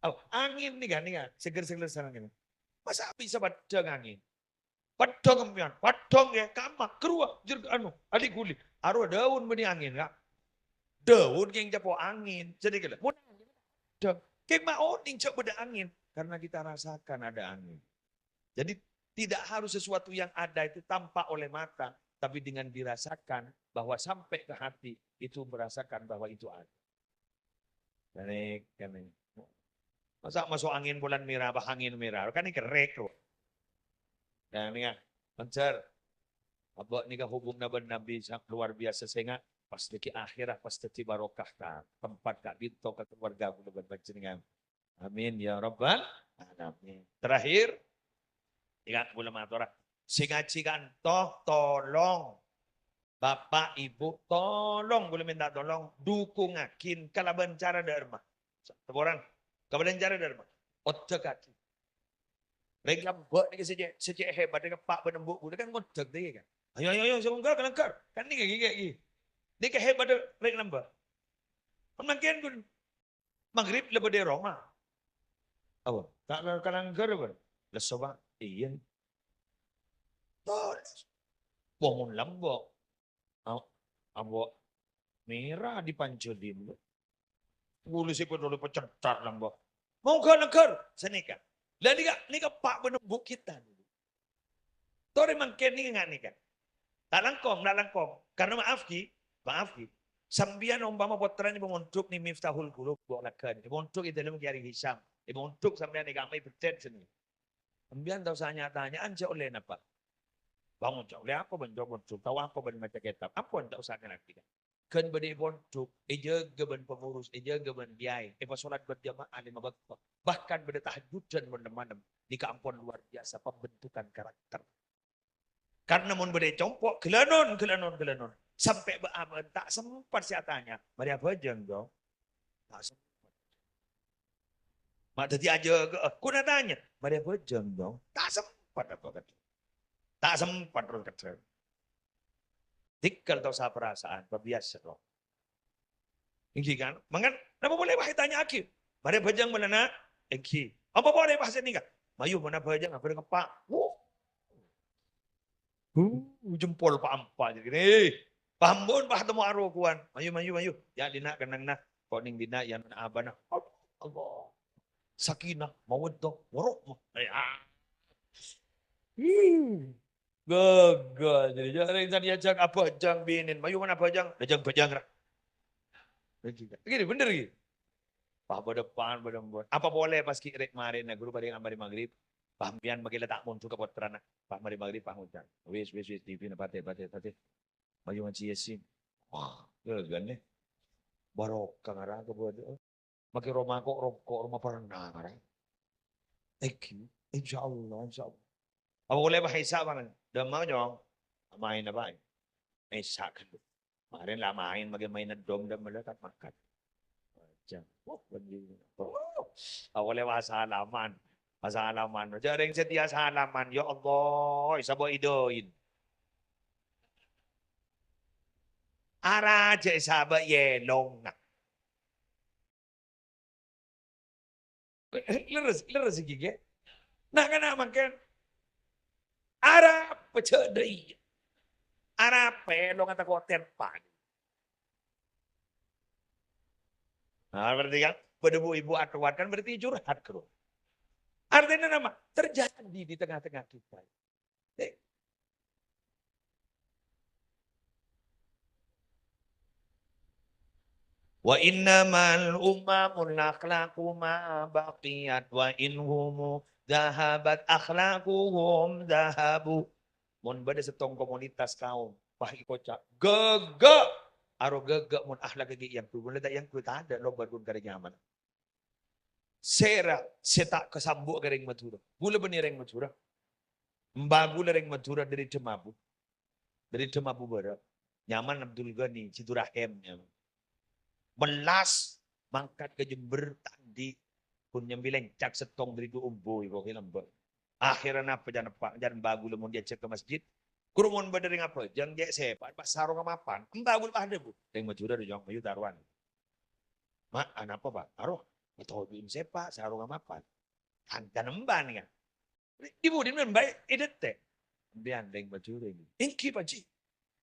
Oh, angèn nèka, nèka. Seger-seger sana, nèka. Masa bisa padhâng angèn? Padhâng sampèyan, padhâng, ya, kamma, keruwa, jer-, anu, ali-guli. Arowa daun bânnè angèn, Ka'. Daun kèng èjhâpo angèn. Jadi, kala, mon angèn, padhâng. Kèng ma' onèng jhâ' bâdâ angèn. Karena kita rasakan ada angin. Jadi, tidak harus sesuatu yang ada itu tampak oleh mata, tapi dengan dirasakan bahwa sampai ke hati, itu merasakan bahwa itu ada. Kènè, kènè. Masa' maso' angèn bulân mèra, apa angèn mèra? Kan nèka rèk, ro. Nah, nèka, Mancar. Abâ' nèka hubunganna bân Nabi sa-, luar biasa sènga'. Pas dâggi' akhèrat, pas dâddi barokah ka tempat ka'dinto, ka keluarga kaulâ bân panjhennengngan. Amin ya rabbal alamin. Terakhir, ènga' kaulâ matora. Sè ngajhi kanto, tolong. Bapa', Ibu, tolong, kaulâ mènta tolong, dukungaghi kalabân cara dhâ' remma. Saporana, kalabân cara dhâ' remma. Oddhâgâghi. Rèng lambâ' nèka sè cè', sè cè' hebat nèka, Pa' bân Embu' kaulâ kan ngoddhâg nèka kan. "Ayo, ayo, ayo, sè mongghâ ka langghâr." Kan nèka, nèka, nèka. Nèka hebat rèng lambâ'. Kan mangkèn ghun Maghrib la bâdâ è roma. Apa? Ta' ka, ka langghâr apa? Lesso, Pa'. Iyâ. Terros. Wah, mon lambâ'. A-, apa? Mèra dipanjhâlin. Polisi padâ pacèthak lambâ'. Mongghâ langghâr. Sanèka. La nèka, nèka Pa' bân Embu' kita. Torè mangkèn nèka nga' nèka. Ta' langkong, ta' langkong. Karena maaf, Ki. Maaf, Ki. Sampèyan ompama pottrana Ibu Mondhuk nè Miftahul Qulub, bo' laghân. Ibu Mondhuk è dâlem Kèyaè Hisam. Ibu Mondhuk sampèyan è kamma è bhâdhân sènè. Sampèyan tao sanya-tanya'an jhâ' ollè napa? Bân jhâ' ollè apa bân jhâ' Mondhuk? Tao apa bân maca kètab? Ampon ta' osa ngèrèng. Ghân bâdâ è pondhuk, èjâgâ bân pengurus, èjâgâ bân kèyaè, èpasolat berjamaah lèma bâkto, bahkan bâdâ tahajjudan mon lem-malem, nèka ampon luar biasa pembentukan karakter. Karena mon bâdâ è compo', ghâlânon, ghâlânon, ghâlânon. Sampè' bâ'-abâ'ân ta' sempat sè atanya, "Marè abhâjâng, Jong?" Ta' sempat. Ma' dhâddhi ajâgâ'â, kun atanya, "Marè abhâjâng, Jong?" Ta' sempat apa kadhi. Ta' sempat terros kadhi. Dhika tao saparasaan, pabiyasa, Jong. Èngghi, kan? Mangkana, napa polè pas ètanya'aghi? "Marè abhâjâng, mala, Na'?" Èngghi. Apa polè pas ènèka? "Mayu, mon abhâjâng, abhâjâng eppa'." Wuh. Huh, jempol pa'-empa' jadi gini. "Eh, paham, Bun, pas temmo aro kuwan. Mayu, mayu, mayu. Ya, dina' kennengnga. Kok ning dina' ya, non abana." Allah. Sakinah, mawaddah, warahmah. Eh, ah. Hmm. Gaga, jadi, ya, reng tadi ajak abhâjâng binen. "Mayu, mana abhâjâng?" "Bhâjâng, bhâjâng, ra." Gini, bener, gini. Wah, bâdâ pan, bâdâ empon. Apa polè pas ki' rè' marèna, ghuru, parèng ammarè maghrib? Pas sampèyan maghi la ta' mondhuk ka pottrana. Pas marè maghrib, pas ngoca', "Wis, wis, wis, T V-na patè, patè, patè. Mayu ngajhi Yasin." Wah, ghâghâna. Barokah ngara ka bâdâ. Maghi roma ko', roko', roma pernah ngara. Èngghi, insyaallah, insyaallah. Apa polè pas Isya, Pak? Dâmma, Jong. Maèn apa? Isya ghâllu. Marèn la maèn, maghi maèn dom dâmma la kan makan. Aja. Oh, bener. Oh, awalnya wasalaman. Wasalaman. Aja reng setia salaman. Ya Allah, sapa idoin. Ara aja sapa yelong. Lerres, lerres iki, ngghi. Na'-kana' mangkèn. Arapa jhâ' dâ' iyâ. Arapa lo ngata koten pan. Nah, berarti kan, bâdâ bu-ibu atowan kan berarti curhat, Bro. Artinya nama? Terjadi di tengah-tengah kita. Eh. "Wa innamal umamul akhlaqu ma baqiyat, wa in humu dhahabat akhlaquhum dhahabu." Mon bâdâ sèttong komunitas kaum, pas èkoca', "Ghâghâ'!" Aro ghâghâ' mon akhlak ghi' èyangghuy, mon la ta' èyangghuy, tadâ' lobâ ghun karè nyaman. Sèra sè ta' kasambu' ka rèng Madhurâ. Ghulâ bânnè rèng Madhurâ. Emba ghulâ rèng Madhurâ dâri Dhâmabu. Dâri Dhâmabu Bârâ'. Nyaman Abdul Ghani, Sidurahim nyaman. Mellas mangkat ka Jember ta' andi'. Pon nyambi lèncak sèttong dâri dhu ombu èkoca' lambâ'. Akhèrra napa jhâ' neppa', jhâ' emba ghulâ mon èajhâk ka masjid. Ghuru mon bâdâ rèng abhâjâng, jhâ' sèpa', pas sarongnga mapan. Emba ghulâ pas adhâbu, "Rèng Madhurâ rè, Jong, mayu tarowan." "Ma', anapa, Pa'?" "Aro, matobi'in sèpa', sarongnga mapan." Kancana emban, kan? Di budi men baik, edette. Sampèyan rèng Madhurâ ini. "Èngghi, Pak Ji.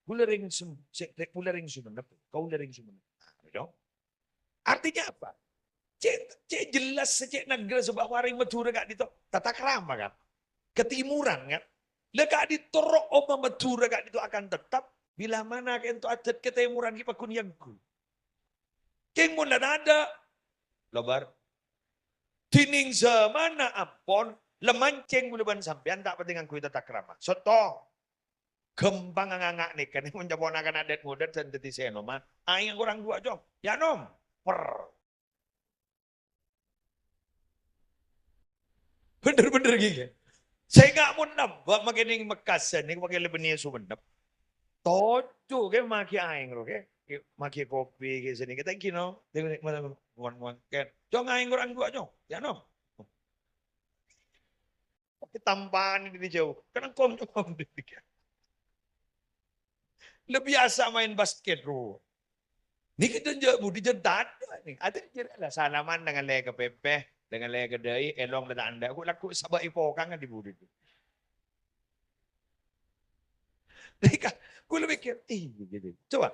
Ghulâ rèng Sum-, sè-, rè-, ghulâ rèng Sumenep, kaulâ rèng Sumenep." Nah, dong. Artinya apa? Cè', cè' jelas, cè' nagghârâ sè bahwa rèng Madhurâ ka'dinto tata krama, kan? Ketimuran, kan? La ka'dinto roh omma Madhurâ ka'dinto akan tetap, bila mana ka'dinto adat ketimuran ghi' pagghun èyangghuy. Kèng mon la tadâ', lobâr. Dhinèng zamanna ampon, la mancèng ghulâ bân sampèyan ta' patè ngangghuy tata krama. Sèttong. Ghâmpang nganga' nèka nè, mon caponakan adat ngodât sè dhâddhi sènoman. Aèng korang duwâ', Jong. Ya, nom. Per. Bhender-bhender ghi, ya. Sènga' mon nambâ' makè nèng Mekkasan nèng makè lebât nèng Sumenep. Toju' kè maghi aèng ro kè. Kè maghi kopi kè sènè kè tèngghi no. Tèngghi no, mon-, mon-, kè. Jhung aèng korang duwâ' jhung. Ya no. Kè tampani dâri jhâu. Kan engko' nyokong dâri kè. Lebbi biyasa maèn basket ro. Nèka jhân jhâ' budi jhân tadâ' nè. Adâ' jârèya la salaman dengan lè kè pèpè, dengan lè kè dâi, èlong la ta' endâ'. Kok lagghu' sabâ' èpokang dâri budi. Nèka, kaulâ mèkkèr, "Iyâ, gitu." Coba,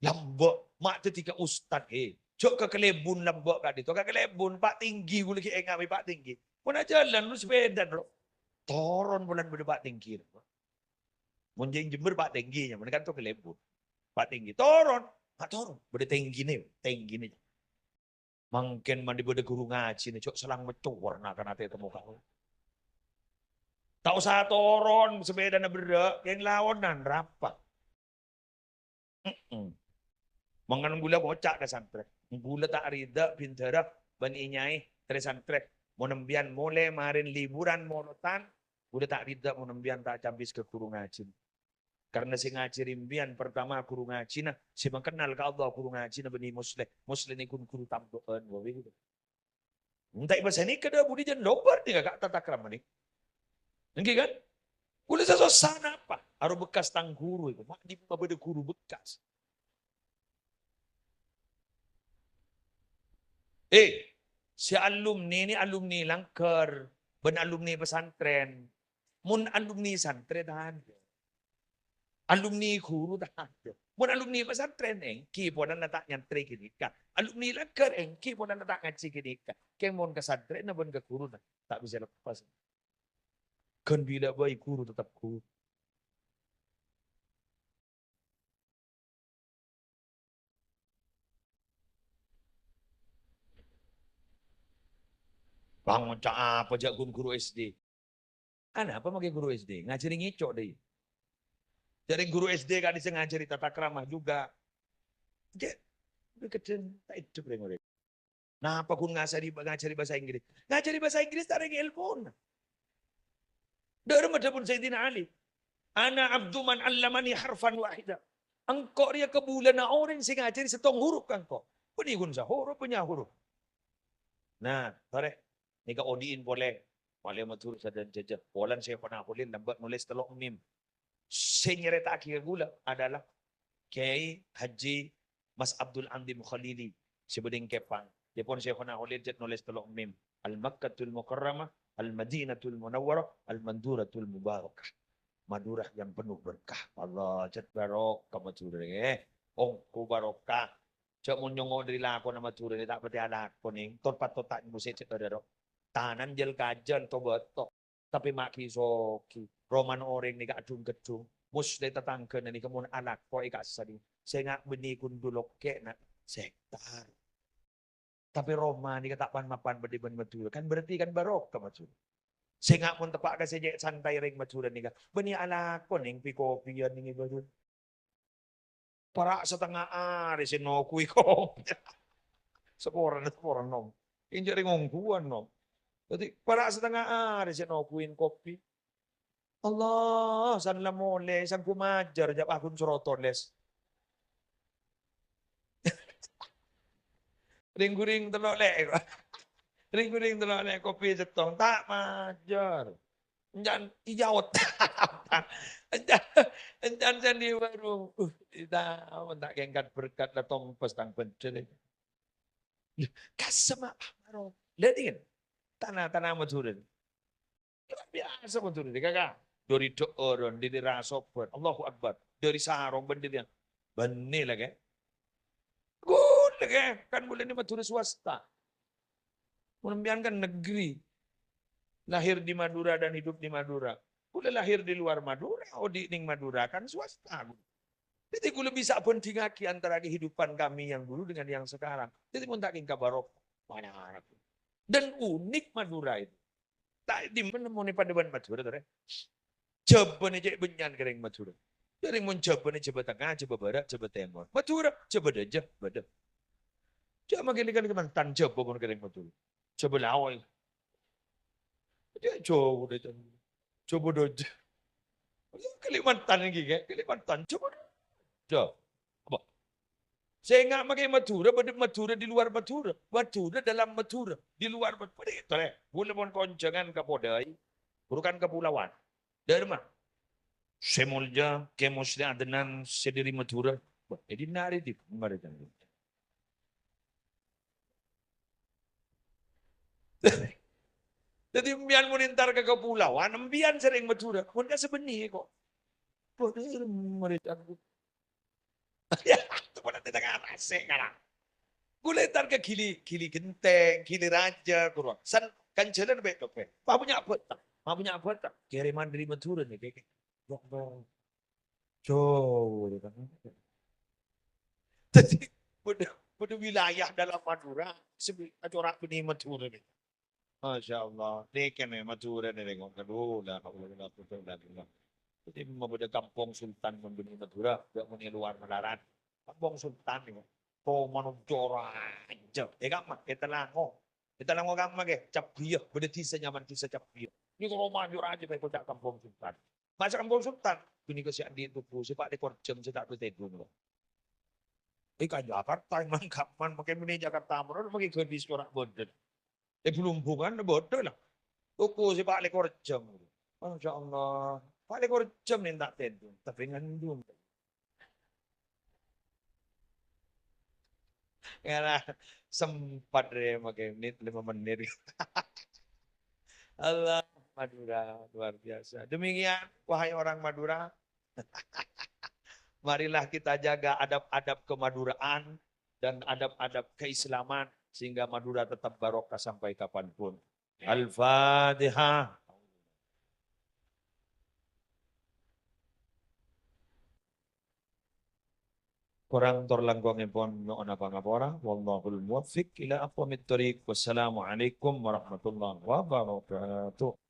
lambâ', ma' dhâddhi ka ustad, eh. Jhâ' ka kalèbun lambâ' ka'dinto, ka kalèbun, Pa' Tèngghi, kaulâ ghi' ènga' mè' Pa' Tèngghi. Pon ajhâlân, lu sepèdana, lo. Toron polana bâdâ Pa' Tèngghi, lo. Mon jhâ' Jember, Pa' Tèngghi, nyamana kan to kalèbun. Pa' Tèngghi, toron. Ma' toron, bâdâ tèngghina, tèngghina. Mangkèn mon bâdâ ghuru ngajhina, jhâ' sèlang mècowor na'-kana' tètemmo kaulâ. Ta' osa toron, sepèdana berrâ', kèng laonan rapa. Mm-mm. Mangkana kaulâ ngoca' ka santrè. Kaulâ ta' rida bindhârâ bân ènyaè trè santrè. Mon embiyan molè marèn liburan molodhân, kaulâ ta' rida mon embiyan ta' cabis ka ghuru ngajhina. Karna sè ngajhâri embiyan, pertama, ghuru ngajhina, sè makennal ka Allah, ghuru ngajhina bânnè Musleh. Musleh nèko ghuru tambâ'ân, wah, begitu. Enta' bâsa nèka dâ' budi jhân lobâr nèka, Ka', tatakrama nèka. Èngghi, kan? Kaulâ sè sossa napa? Aro bekkas tang ghuru iku. Ma' dimma bâdâ ghuru bekkas? Eh, sè alumni nè alumni langghâr, bân alumni pesantren. Mon alumni santrè tadâ'. Alumni ghuru tadâ'. Mon alumni pesantren èngghi polana ta' nyantrè ghânèka. Alumni langghâr èngghi polana ta' ngajhi ghânèka. Kèng mon ka santrèna bân ka ghuruna ta' bisa lepas. Ghân bilâ bhâi ghuru tetep ghuru. Bâ, ngoca' apa jhâ' ghun ghuru S D? Anapa makè ghuru S D? Ngajhâri ngèco' dâi. Jhâ' rèng ghuru S D ka'dinto sè ngajhâri tata krama juga. Jhâ', kadhâng ta' eddhep rèng-orèng. Napa ghun ngajhâri, ngajhâri bhâsa Inggris? Ngajhâri bhâsa Inggris ta' rèng èlmona. Dâ' remma dhâbuna Sayyidina Ali, "Ana abdu man allamani harfan wahida." Engko' rèya kabulâna orèng sè ngajhâri sèttong huruf ka engko'. Bânnè ghun sahuruf, bânnya' huruf. Nah, torè. Nèka odi'in polè. Polè Madhurâ sadhâjâ. Polana Syaikhona Kholil lambâ' nolès tello' mim. Sè nyarèta'aghi ka ghulâ adalah Kyai Haji Mas Abdul Andim Khalili, sè bâdâ è Kepang. Dhâpon Syaikhona Kholil jhât nolès tello' mim. Al-Makkatul Mukarramah, Al-Madinatul Munawwarah, Al-Manduratul Mubarakah. Madura yang penuh berkah. Allah, jhât barokah Madhurâ, eh. Ongghu barokah. Jhâ' mon nyongngo' dâri lakona Madhurâ nè ta' patè alako nèng. Tor-pator ta' nyosè jhât adâ' ro. Tanan jhâl-kajhâl to-bâto. Tapè ma' ghi-sogi. Romana orèng nèka adhung-geddhung. Mostè tatangghâna nèka mon alako èkasarè. Sènga' bânnè ghun du lokkè'na sèktar. Tapè roma nèka ta' pan-mapan bâdâ bân Madhurâ. Kan berarti kan barokah Madhurâ. Sènga' mon teppa' ka sè cè' santai rèng Madhurâ nèka. Bânnè alako nèng pi-kopiyân nèng è Madhurâ. Para' satengnga arè sè noghuwi kopi. Saporana, saporana, Nom. Enjâ' rèng ongghuwân, Nom. Dhâddhi, para' satengnga arè sè noghuwin kopi. Allah, san la molè, sangghu majâr, jhâ' paggun soro tolès. Ring-guring tello' lè', kok. Ring-guring tello' lè', kopi sèttong, ta' majâr. Encan, iyaot. Encan, encan sandi baru. Uh, ta-, ta' kèngkat berkat la tompes tang bhender. Loh, kasama amaro. Lha, dingan. Tana-tana Madhurâ. Luar biasa Madhurâ, kaka. Dâri dhâ'ârân, dâri rasoban. Allahu Akbar. Dâri sarong, bân dâri bânnè la, kè. Ghun la, kè. Kan ghulâ nè Madhurâ swasta. Mon sampèyan kan negeri. Lahir di Madura dan hidup di Madura. Ghulâ lahir di luar Madura, odi' nèng Madura kan swasta. Jadi ghulâ bisa bandingaghi antara kehidupan kami yang dulu dengan yang sekarang. Jadi mon ta' kèngka barokah. Mana? Dan unik Madura itu. Ta' dimma nemmoè padâ bân Madhurâ, torè. Jhâbâna cè' bânnya'an ka rèng Madhurâ. Jhâ' rèng mon Jhâbâna Jhâbâ Tengnga, Jhâbâ Bârâ', Jhâbâ Tèmor. Madhurâ, Jhâbâ Dâjâ, bâdâ. Jhâ' mangkèn Kalimantan Jhâbâ mon ka rèng Madhurâ. Jhâbâ Laoè. Jhâ' jhâu dâjâ. Jhâbâ Dâjâ. Kalimantan èngghi, kè? Kalimantan, Jhâbâ Dâjâ. Jhâ. Apa? Sènga' makè Madhurâ, bâdâ Madhurâ di luar Madhurâ. Madhurâ dalam Madhurâ, di luar Madhurâ. Bâdâ itu, lè. Bulâ mon konjhângan ka Podai, burukan ka pulauan. Dâri ma? Sè Molja Kè Musli Adnan sè dâri Madhurâ. Wah, è dinna' arè di, marè jhân. Dhâddhi, empèyan mon entar ka kapulauan, empèyan sè rèng Madhurâ. Mon ka sè bânnè, kok. Bâdâ rèng marè jhân. Ya, itu pun nanti tengah rasè, kala. Ghulâ entar ka Gili, Gili Genteng, Gili Raja, kurang. San, kan jhâlân bâ' tompè. Mabânnya' bâta', mabânnya' bâta'. Kiriman dâri Madhurâ nèka, kè. Ya Allah. Jhâu, ya kan. Dhâddhi, bâdâ, bâdâ wilayah dalam Madhurâ, sè bi-, acora' bânnè Madhurâ nèka. Masya Allah. Nèka nè Madhurâ nè, rèng. Aduh, la haula wala quwwata illa billah. Dhâddhi, mabâdâ Kampung Sultan mon bânnè Madhurâ, jhâ' mon è luar malarat. Kampung Sultan nèka. Roma nonjhur rajâ. È kamma, è Talango. È Talango kamma, kè? Cabbiyâ. Bâdâ dhisa nyamana dhisa Cabbiyâ. Nèka roma nonjhur rajâ, pè koca' Kampung Sultan. Masa' Kampung Sultan? Ghânèka sè andi' toko sè pa' lèkor jam sè ta' tèdung, lho. È ka Jakarta, è Manggaman, makè mènè Jakarta, mon makè ghâdhis ora bâdâ. È Blumbungan bâdâ, la. Toko sè pa' lèkor jam. Masya Allah. Pa' lèkor jam nè ta' tèdung. Tapè ngandung. Ngara sempat rè makè menit, lima menit. Allah, Madura, luar biasa. Demikian, wahai orang Madura, marilah kita jaga adab-adab kemaduraan dan adab-adab keislaman sehingga Madura tetap barokah sampai kapanpun. Al-Fatihah. Korang tor langkongèpon nyo'ona pangapora. Wallahul muwaffiq ila aqwamit thoriq. Wassalamualaikum warahmatullahi wabarakatuh.